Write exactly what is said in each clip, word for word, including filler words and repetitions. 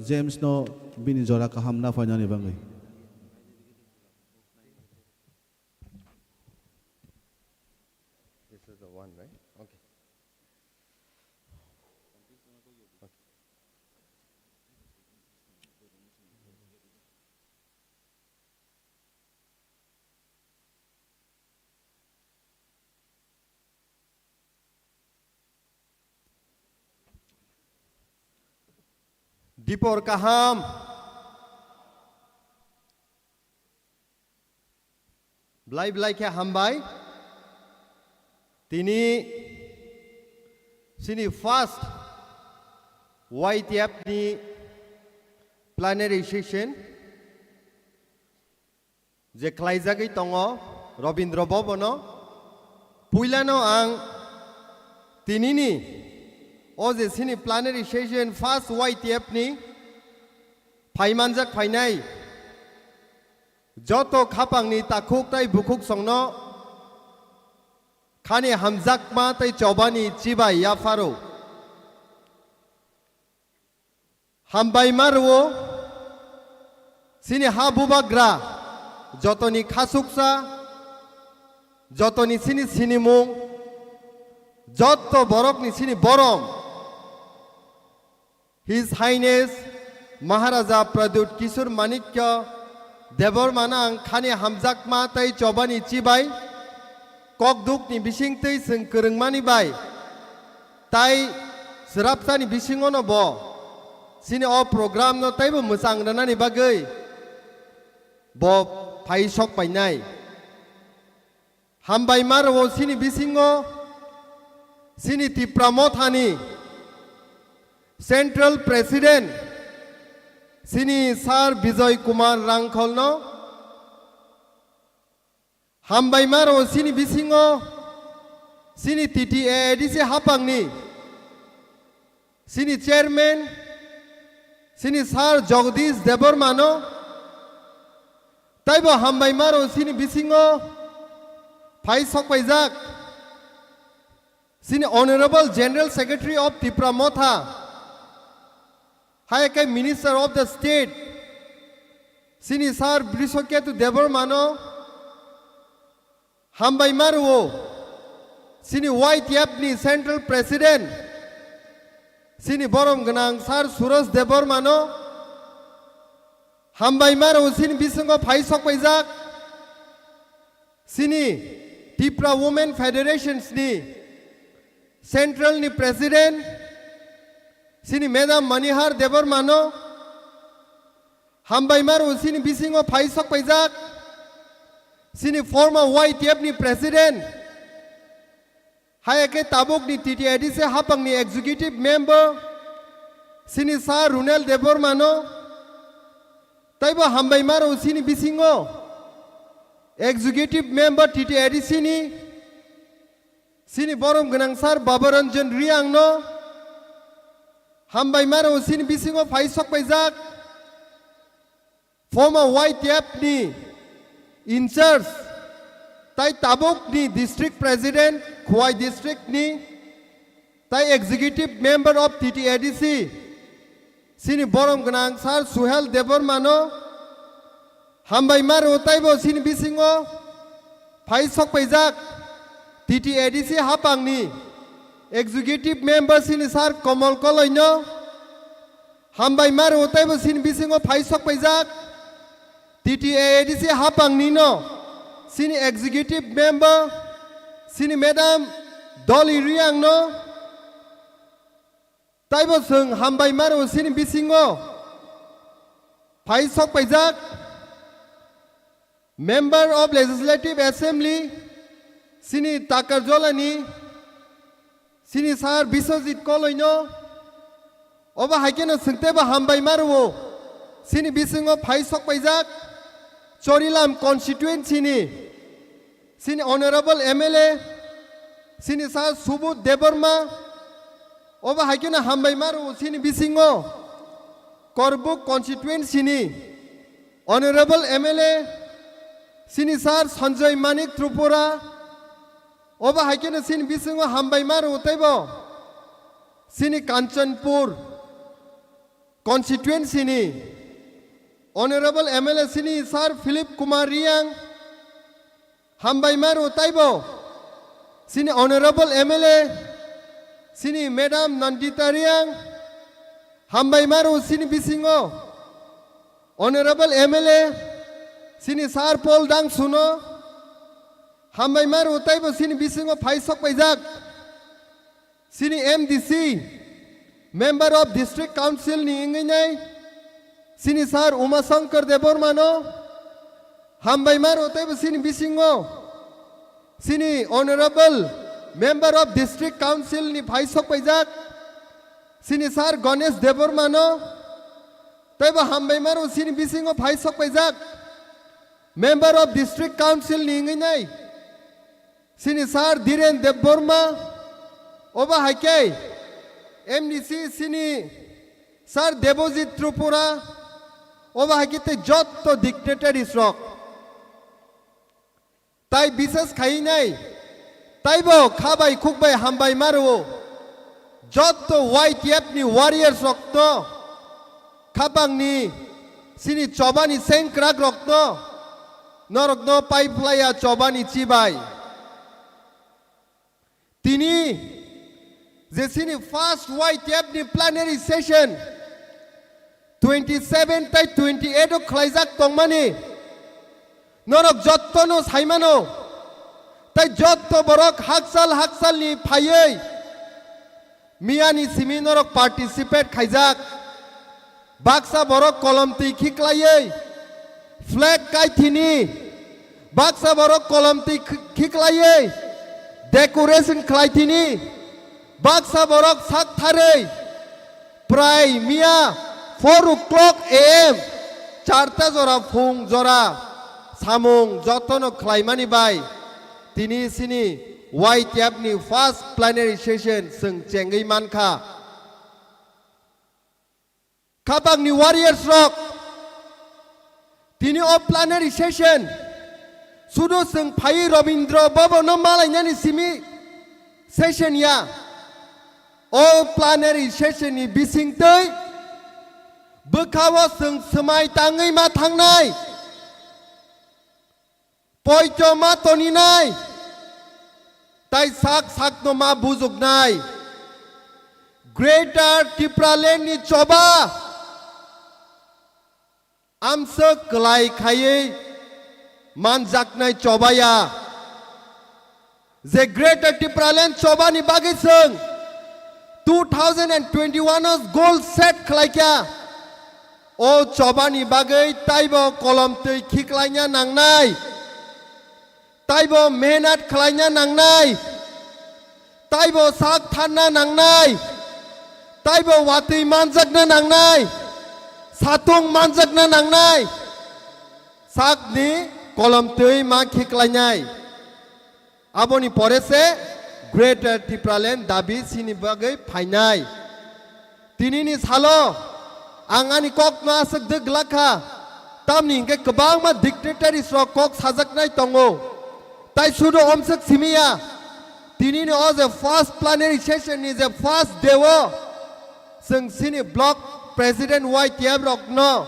James no bini jora kaham naphainani bagwi. This is the one, right? Okay. Dipor kaham. Belai belai khe hambai. Tini chini first Y T F ni plenary session je khlaijagwi tongo Robindra Bhavan o. Puilano ang tinini o je chini plenary session first Y T F ni phaimanjak phainai joto khapangni takhuk tai bukhuk songno khani hamjakma tai chobani chibai yapharo. Hambaima rwo, chini ha bubagra, jotoni khasuksa, jotoni chini sinimung, jotto borokni chini borom. His Highness Maharaja Pradyut Kishore Manikya Debbarmano ang khani hamjakma tei chobani chibai, kokdukni bisingtwi chwng kwrwngmani bai, tai swrapsani bisingono bo chini o program no teibo mwchang rwnani bagwi bo phai sok painai. Hambai ma rwo chini bisingo chini Tipra Mothani Central President chini Sir Bijoy Kumar Rangkholno. Hambai ma rwo chini bisingo chini T T A A D C hapangni chini chairman, chini Sir Jagdish Debbarmano, taibo hambai ma rwo chini bisingo phai sokpaijak chini Honorable General Secretary of Tipra Motha, hai khe Minister of the State, chini Sir Brishaketu Debbarmano, hambai ma rwo, chini Y T F ni Central President, chini borom gwnang Sir Suresh Debbarmano, hambai ma rwo chini bisingo phai sokpaijak, chini Tipra Women Federations ni Central ni President, chini Madam Manihar Debbarmano, hambai ma rwo chini bisingo phai sokpaijak, chini former Y T F ni President, hai khe tabukni T T A D C hapangni Executive Member, chini Sir Runel Debbarmano, taibo hambai ma rwo chini bisingo Executive Member T T A D C ni, chini borom gwnang Sir Babaranjan Reangno, hambai ma rwo chini bisingo phai sokpaijak, former Y T F ni in charge, tai tabukni District President Khowai District ni, tai Executive Member of T T A D C, chini borom gwnang Sir Suhel Debbarmano, hambai ma rwo taibo chini bisingo phai sokpaijak T T A D C hapangni Executive Member chini Sir Komol Koloino, hambai ma rwo taibo chini bisingo phai sokpaijak T T A A D C hapangni no chini Executive Member chini Madam Dolly Reangno, taibo chwng hambai ma rwo chini bisingo phai sokpaijak Member of Legislative Assembly chini Takarjolani chini Sir Biswajit Koloino, obo hai kheno chwng teibo hambai ma rwo chini bisingo phai sokpaijak Chorilam constituency ni chini Honorable M L A chini Sir Subodh Debbarma, obo hai kheno hambai ma rwo chini bisingo Korbuk constituency ni Honorable M L A chini Sir Sanjoy Manik Tripura, obo hai kheno chini bisingo hambai ma rwo teibo chini Kanchanpur constituency ni Honorable M L A sini Sir Philip Kumar Riang, hambai maru taibo sini Honorable M L A sini Madam Nandita Riang, hambai maru sini bisingo Honorable M L A sini Sir Paul Dang Suno, hambai maru taibo sini bisingo phai sok paijak. Sini M D C, Member of District Council ni wngwi nai, sini Sir Uma Shankar Debbarma no, hambai maru taibo sini bisingo, sini Honorable Member of District Council ni phai sok paijak, sini Sir Ganesh Debbarma no, taibo hambai maru sini bisingo phai sok paijak, Member of District Council ni wngwi nai. Sini Sir Dhiren Debbarma, obo hai khe M D C sini Sir Debojit Tripura, obo hai khe tei jotto dignitaries rok. Tai bises khai nai, taibo kha bai khuk bai hambai maru. Jotto Y T F ni warriors rok to, khapang ni sini choba ni sengkrak rok to, norok no pai phlaiya choba ni chibai. Tini je sini first Y T F ni plenary session twenty seven tai twenty eight o khlaijak tongmani, norok jotto no saimano, tai jotto borok hakchal hakchal ni phaiwi miya ni simi norok participate khaijak. Baksa borok kolom twi khiklaiwi flag kaithini, baksa borok kolom twi khi-, khiklaiwi decoration khlaithini, baksa borok sak tharwi prai miya four o'clock A M, charta jora phung jora samung jotono khlaimani bai tini sini Y T F ni first plenary session chwng chengwi mankha. Khapangni warriors rok, tini o plenary session sudu chwng phaiwi Rabindra Bhavan no malainani simi session ya. O plenary session ni bisingtwi bwkhao chwng swmai tangwi ma thangnai. Poito ma toninai, tai sak sakno ma bujuknai. Greater Tipraland ni choba amswk kwlai khaiwi manjaknai choba ya. Je Greater Tipraland choba ni bagwi chwng two thousand and twenty-one o goal set khlaikha. O chobani bagwi taibo kolom twi khiklaina nangnai, taibo mehnat khlaina nangnai, taibo sak thanna nangnai, taibo watwi manjakna nangnai, satung manjakna nangnai, sakni kolom twi ma khiklainai. Aboni pore se Greater Tipraland dabi sini bagwi phainai. Tinini salo ang ani kokno aswk dwk glak kha, tamni hinkhe kwbangma dignitaries rok kok sajaknai tongo. Tai sudu omswk simi ya, tinini o je first plenary session ni je first day o chwng sini block president Y T F rokno,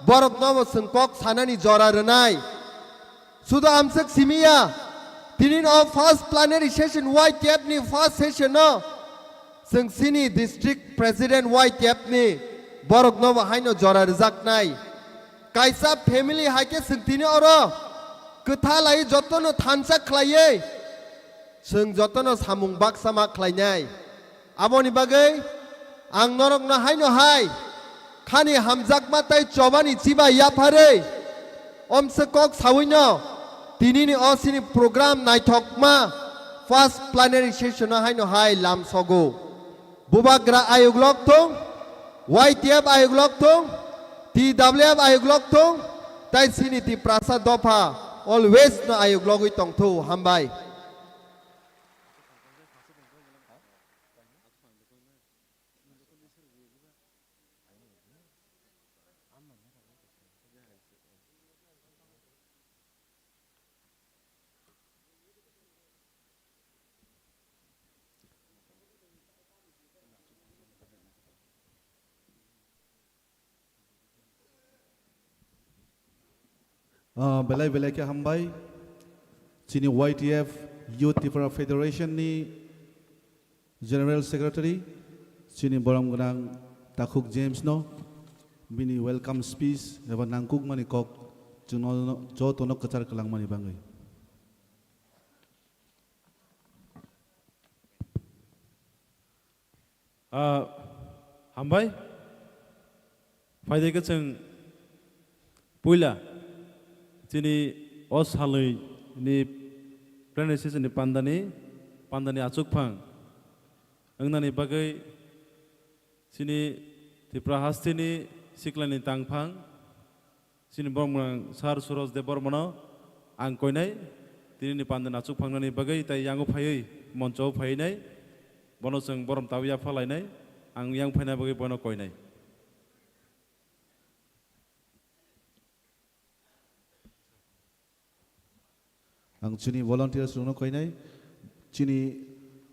borokno bo chwng kok sanani jora rwnai. Sudu amswk simi ya, tini o first plenary session Y T F ni first session no chwng sini district president Y T F ni borok no bo haino jora rwjaknai. Kaisa family hai khe chwng tini oro kwtha lai jotono thansa khlaiwi chwng jotono samung baksa ma khlainai. Aboni bagwi ang norokno haino hai khani hamjakma tei chobani chibai yapharwi omswk kok sawino tinini o sini program naithokma first plenary session o haino hai lamsogo. Bubagra ayuk lok thung, Y T F ayuk lok thung, T W F ayuk lok thung, tei sini Tiprasa dopha always no ayuk logwi tongthu. Hambai. Ah, belai belai khe hambai. Chini Y T F Youth Tipra Federation ni General Secretary, chini borom gwnang Takhuk James no bini welcome speech eba nangkukmani kok chwngno jotono kwchar kwlangmani bagwi. Ah, hambai. Phaidai khe chwng puila chini o salwi ni planning session ni pandani, pandani achukphang wngnani bagwi chini Tripura hasteni siklani tangphang, chini borok mwng Sir Suraj Debbarmano ang koinai, tinini panda achukphangnani bagwi tai yango phaiwi moncho o phainai, bono chwng borom tabwi yapha lainai, ang yang phaina bagwi bono koinai. Ang chini volunteers rokno koinai, chini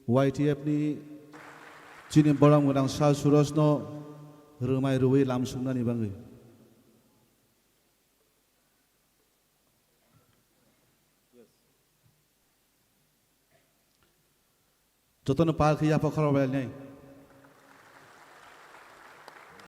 Y T F ni chini borom gwnang Sir Suraj no rwmai rwui lam sungnani bagwi. Jotono pal khe yapha khorok bai nai.